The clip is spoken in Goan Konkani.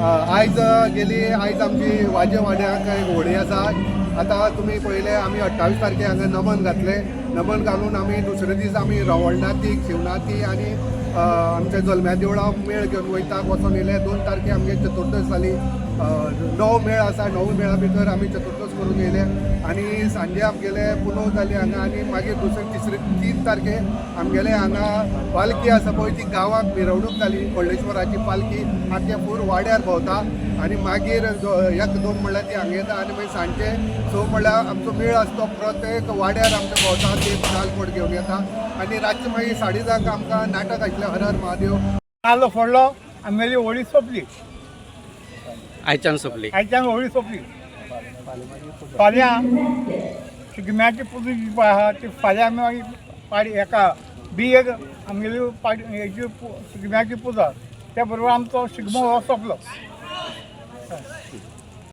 आयज गेली आयज आमची वाजे वाड्याक एक होळी आसा. आतां तुमी पळयलें आमी 28 तारखे हांगा नमन घातलें. नमन घालून आमी दुसरे दीस आमी रवळनाथीक शिवनाथी आनी आमच्या जल्म्या देवळा मेळ घेवन वयता वचोन येयले. 2 तारखे आमगे चतुर्दश जाली. 9 मेळ आसा. 9 मेळा भितर आमी चतुर्दश करून येयले आनी सांजे आमगेले पुनव जाली हांगा. आनी मागीर दुसरे तिसरे 3 तारखे आमगेले हांगा पालखी आसा पळय ती गांवाक मिरवणूक जाली. कोल्लेश्वराची पालखी आख्या फूल वाड्यार भोंवता आनी मागीर 1 2 म्हणल्यार ती हांगा येता आनी मागीर सांजचे 6 म्हणल्यार आमचो मेळ आसा तो प्रत्येक वाड्यार आमच्या भोंवता, ते नालकोट घेवन येता आनी रातचे मागीर 10:30 आमकां नाटक आशिल्लें हर हर महादेव. नाल्ल फोडलो, आमगेली होळी सोंपली. आयच्यान सोंपली. आयच्यान होळी सोंपली. फाल्यां शिगम्याची पुजा जी पळय आहा ती फाल्यां आमी मागीर पाडी हेका बियेक आमगेली पाडी हेची शिगम्याची पुजा. त्या बरोबर आमचो शिगमो हो सोंपलो.